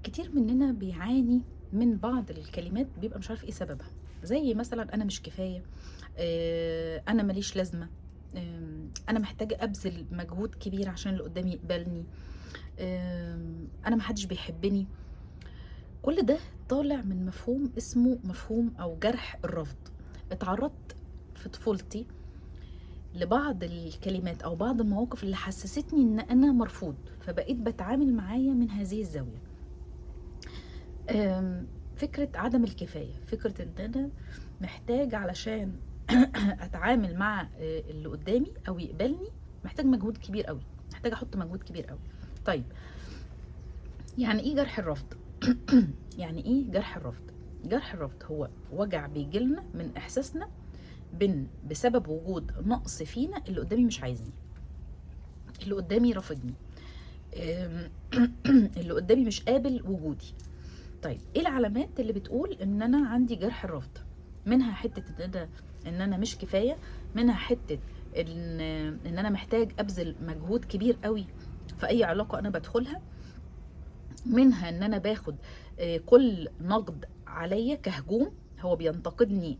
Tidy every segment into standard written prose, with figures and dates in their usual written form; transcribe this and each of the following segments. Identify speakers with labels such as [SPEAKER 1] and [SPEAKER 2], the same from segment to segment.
[SPEAKER 1] كتير مننا بيعاني من بعض الكلمات بيبقى مش عارف ايه سببها، زي مثلا انا مش كفاية، انا ماليش لازمه، انا محتاجه ابذل مجهود كبير عشان اللي قدامي يقبلني، انا محدش بيحبني. كل ده طالع من مفهوم اسمه مفهوم او جرح الرفض. اتعرضت في طفولتي لبعض الكلمات او بعض المواقف اللي حسستني ان انا مرفوض، فبقيت بتعامل معايا من هذه الزاوية. فكرة عدم الكفاية، فكرة ان انا محتاج علشان اتعامل مع اللي قدامي او يقبلني، محتاج مجهود كبير قوي، محتاج احط مجهود كبير قوي. طيب يعني ايه جرح الرفض؟ يعني ايه جرح الرفض؟ جرح الرفض هو وجع بيجيلنا من احساسنا بسبب وجود نقص فينا، اللي قدامي مش عايزني، اللي قدامي رافضني، اللي قدامي مش قابل وجودي. طيب ايه العلامات اللي بتقول ان انا عندي جرح الرفض؟ منها حتة ان انا مش كفاية، منها حتة ان انا محتاج ابذل مجهود كبير قوي في اي علاقة انا بدخلها، منها ان انا باخد كل نقد عليا كهجوم، هو بينتقدني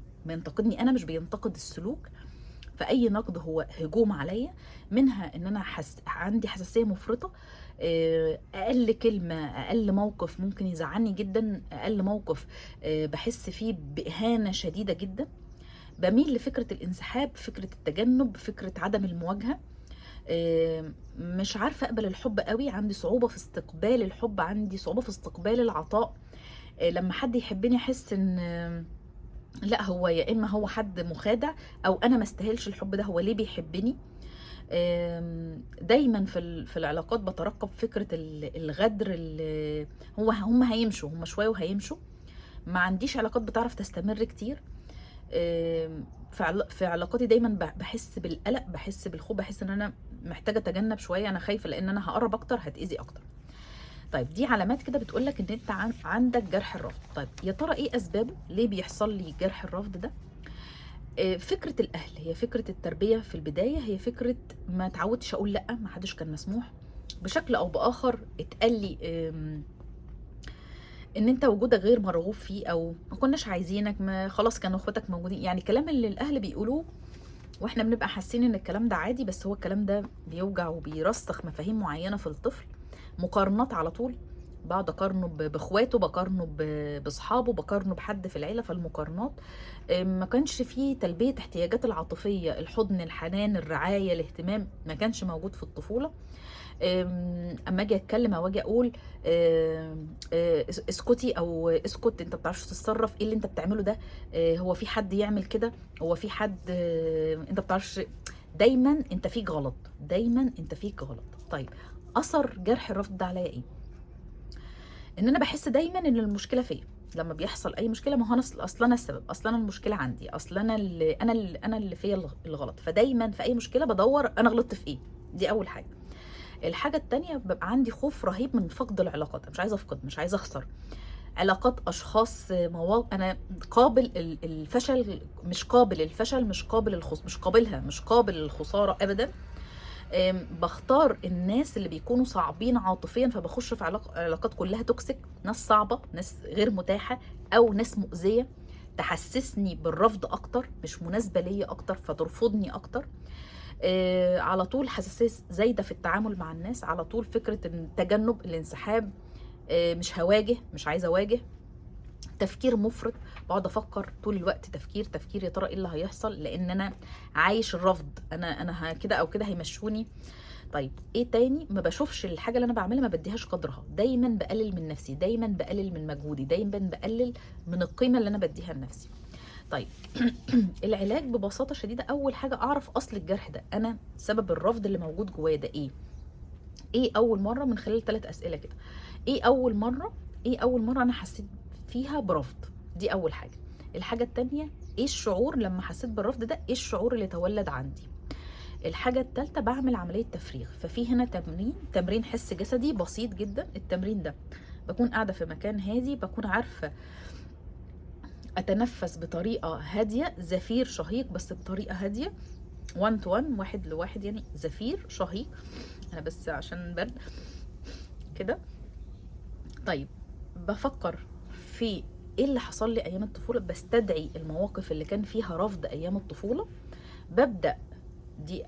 [SPEAKER 1] انا، مش بينتقد السلوك، فاي نقد هو هجوم عليا. منها ان انا عندي حساسية مفرطة، اقل كلمة، اقل موقف ممكن يزعلني جدا، اقل موقف بحس فيه باهانه شديدة جدا. بميل لفكرة الانسحاب، فكرة التجنب، فكرة عدم المواجهة، مش عارفه اقبل الحب قوي، عندي صعوبة في استقبال الحب، عندي صعوبة في استقبال العطاء. لما حد يحبني احس ان لا، هو يا اما هو حد مخادع او انا ما استاهلش الحب ده، هو ليه بيحبني؟ دايما في العلاقات بترقب فكرة الغدر، اللي هو هم هيمشوا، هم شوية وهيمشوا. ما عنديش علاقات بتعرف تستمر كتير. في علاقاتي دايما بحس بالقلق، بحس بالخوف، بحس ان انا محتاجه اتجنب شوية، انا خايفة لان انا هقرب اكتر هتاذي اكتر. طيب دي علامات كده بتقولك ان انت عندك جرح الرفض. طيب يا ترى ايه اسبابه؟ ليه بيحصل لي جرح الرفض ده؟ فكرة الاهل، هي فكرة التربية في البداية، هي فكرة ما تعودتش اقول لا، ما حدش كان مسموح بشكل او باخر، اتقال لي ان انت وجودك غير مرغوب فيه، او ما كناش عايزينك، ما خلاص كانوا اخواتك موجودين. يعني الكلام اللي الاهل بيقولوه واحنا بنبقى حاسين ان الكلام ده عادي، بس هو الكلام ده بيوجع وبيرسخ مفاهيم معينة في الطفل. مقارنات على طول، بقعد اقارنه باخواته، بقارنه باصحابه، بقارنه بحد في العيلة. فالمقارنات، ما كانش فيه تلبية احتياجات العاطفية، الحضن، الحنان، الرعاية، الاهتمام، ما كانش موجود في الطفولة. اما اجي اتكلم او اجي اقول اسكتي او اسكت، انت ما بتعرفش تتصرف، ايه اللي انت بتعمله ده؟ هو في حد يعمل كده؟ هو في حد؟ انت ما بتعرفش، دايما انت فيك غلط، دايما انت فيك غلط. طيب اثر جرح الرفض ده عليا ايه؟ ان انا بحس دايما ان المشكلة فيا. لما بيحصل اي مشكلة، ما هو انا اصل انا السبب، اصل انا المشكلة عندي، اصل انا اللي انا اللي انا اللي فيا الغلط. فدايما في اي مشكلة بدور انا غلطت في ايه. دي اول حاجة. الحاجة التانية، ببقى عندي خوف رهيب من فقد العلاقات، انا مش عايزه افقد، مش عايزه اخسر علاقات، اشخاص، مواقف. انا قابل الفشل، مش قابل الفشل، مش قابل مش قابلها، مش قابل الخسارة ابدا. بختار الناس اللي بيكونوا صعبين عاطفيا، فبخش في علاقات كلها toxic، ناس صعبة، ناس غير متاحة، او ناس مؤذية تحسسني بالرفض اكتر، مش مناسبة ليا اكتر فترفضني اكتر. على طول حساسية زايدة في التعامل مع الناس، على طول فكرة التجنب، الانسحاب، مش هواجه، مش عايزه اواجه، تفكير مفرط، بقعد افكر طول الوقت، تفكير تفكير، يا ترى ايه اللي هيحصل، لان انا عايش الرفض، انا كده او كده هيمشوني. طيب ايه تاني؟ ما بشوفش الحاجة اللي انا بعملها، ما بديهاش قدرها، دايما بقلل من نفسي، دايما بقلل من مجهودي، دايما بقلل من القيمة اللي انا بديها لنفسي. طيب العلاج ببساطة شديدة، اول حاجة اعرف اصل الجرح ده، انا سبب الرفض اللي موجود جوايا ده ايه؟ ايه اول مرة؟ من خلال 3 اسئلة كده. ايه اول مرة؟ ايه اول مرة انا حسيت فيها برفض؟ دي اول حاجة. الحاجة التانية، ايه الشعور لما حسيت بالرفض ده؟ ايه الشعور اللي تولد عندي؟ الحاجة التالتة، بعمل عملية تفريغ. ففي هنا تمرين حس جسدي بسيط جدا. التمرين ده بكون قاعدة في مكان هادي، بكون عارفه اتنفس بطريقة هادية، زفير شهيق بس بطريقة هادية، 1 to 1، 1 ل1 يعني، زفير شهيق. انا بس عشان برد كده. طيب بفكر في ايه اللي حصل لي ايام الطفولة، بستدعي المواقف اللي كان فيها رفض ايام الطفولة. ببدا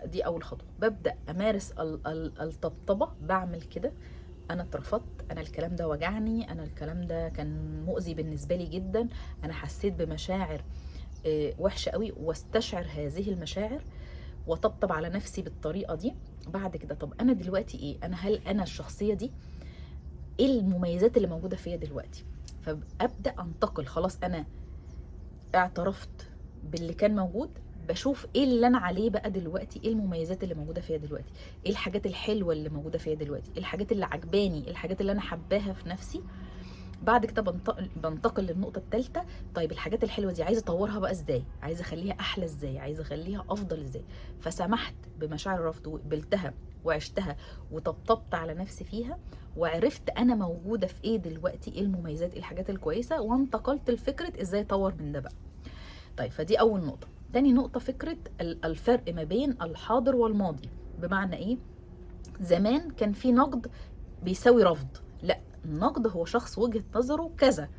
[SPEAKER 1] دي اول خطوة، ببدا امارس الطبطبه، بعمل كده، انا اترفضت، انا الكلام ده وجعني، انا الكلام ده كان مؤذي بالنسبة لي جدا، انا حسيت بمشاعر وحشة قوي، واستشعر هذه المشاعر وطبطب على نفسي بالطريقة دي. بعد كده طب انا دلوقتي ايه، انا هل انا الشخصية دي، ايه المميزات اللي موجودة فيا دلوقتي؟ فابدا انتقل، خلاص انا اعترفت باللي كان موجود، بشوف ايه اللي انا عليه بقى دلوقتي، ايه المميزات اللي موجودة فيا دلوقتي، ايه الحاجات الحلوة اللي موجودة فيا دلوقتي، ايه الحاجات اللي عجباني، ايه الحاجات اللي انا حباها في نفسي. بعد كده بنتقل للنقطة الثالثة، طيب الحاجات الحلوة دي عايزه اطورها بقى ازاي، عايزه اخليها احلى ازاي، عايزه اخليها افضل ازاي. فسمحت بمشاعر الرفض وقبلتها وعشتها وطبطبت على نفسي فيها، وعرفت انا موجودة في ايه دلوقتي، ايه المميزات، ايه الحاجات الكويسة، وانتقلت لفكرة ازاي اطور من ده بقى. طيب فدي اول نقطة. تاني نقطة فكرة الفرق ما بين الحاضر والماضي. بمعنى ايه؟ زمان كان في نقد بيساوي رفض، لا، النقد هو شخص وجهة نظره كذا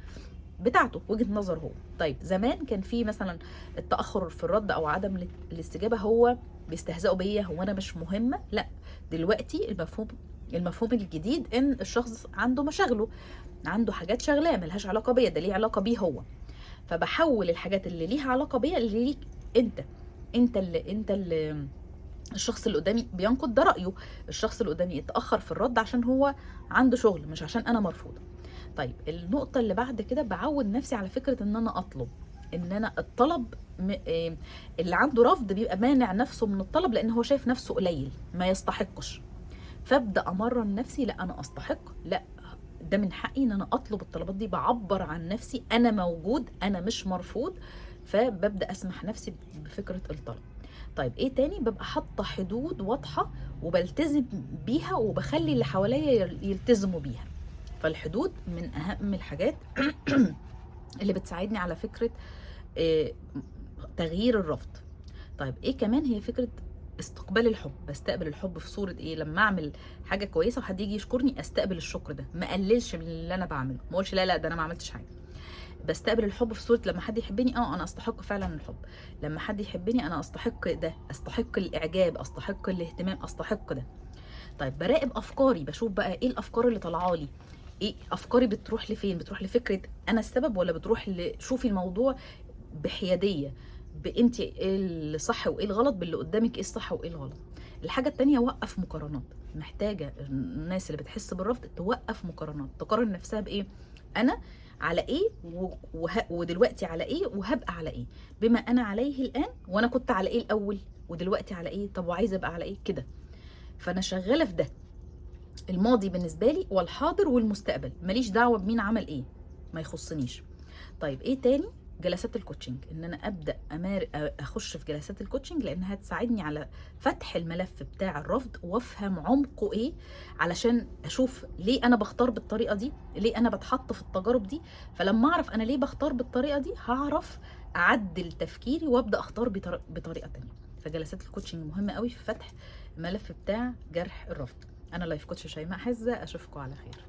[SPEAKER 1] بتاعته، وجهة نظره هو. طيب زمان كان في مثلا التأخر في الرد او عدم الاستجابة، هو بيستهزئوا بيا، هو انا مش مهمة. لا، دلوقتي المفهوم الجديد ان الشخص عنده مشاغله، عنده حاجات شغلاه ملهاش علاقة بيا، ده ليه علاقة بيه هو. فبحول الحاجات اللي ليها علاقة بيا اللي ليك انت، انت اللي الشخص اللي قدامي بينقد ده رأيه، الشخص اللي قدامي اتأخر في الرد عشان هو عنده شغل، مش عشان انا مرفوضة. طيب النقطة اللي بعد كده بعود نفسي على فكرة ان انا اطلب، ان انا الطلب اللي عنده رفض بيبقى مانع نفسه من الطلب لان هو شايف نفسه قليل ما يستحقش. فابدأ امرن نفسي، لا انا استحق، لا ده من حقي ان انا اطلب الطلبات دي، بعبر عن نفسي، انا موجود، انا مش مرفوض. فببدأ اسمح نفسي بفكرة الطلب. طيب ايه تاني؟ ببقى حاطه حدود واضحة وبلتزم بيها وبخلي اللي حواليا يلتزموا بيها. فالحدود من اهم الحاجات اللي بتساعدني على فكرة تغيير الرفض. طيب ايه كمان؟ هي فكرة استقبال الحب. بستقبل الحب في صوره ايه؟ لما اعمل حاجة كويسة وحد يجي يشكرني استقبل الشكر ده، ما اقللش من اللي انا بعمله، ما اقولش لا لا ده انا ما عملتش حاجة. بستقبل الحب في صورة لما حد يحبني، انا استحق فعلا الحب، لما حد يحبني انا استحق ده، استحق الاعجاب، استحق الاهتمام، استحق ده. طيب براقب افكاري، بشوف بقى ايه الافكار اللي طالعه لي، ايه افكاري بتروح لفين، بتروح لفكرة انا السبب ولا بتروح لشوفي الموضوع بحياديه، بانت ايه الصح وايه الغلط، باللي قدامك ايه الصح وايه الغلط. الحاجة التانية وقف مقارنات. محتاجه الناس اللي بتحس بالرفض توقف مقارنات، تقارن نفسها بايه، انا على ايه ودلوقتي على ايه وهبقى على ايه، بما انا عليه الان، وانا كنت على ايه الاول ودلوقتي على ايه، طب وعايزه ابقى على ايه كده. فانا شغالة في ده، الماضي بالنسبة لي والحاضر والمستقبل، ماليش دعوه بمين عمل ايه، ما يخصنيش. طيب ايه تاني؟ جلسات ال coaching، ان انا ابدا اخش في جلسات ال coaching لانها تساعدني على فتح الملف بتاع الرفض وافهم عمقه ايه، علشان اشوف ليه انا بختار بالطريقة دي، ليه انا بتحط في التجارب دي. فلما اعرف انا ليه بختار بالطريقة دي هعرف اعدل تفكيري وابدا اختار بطريقة تانية. فجلسات ال coaching مهمة قوي في فتح الملف بتاع جرح الرفض. انا life coach شيماء حزه، اشوفكم على خير.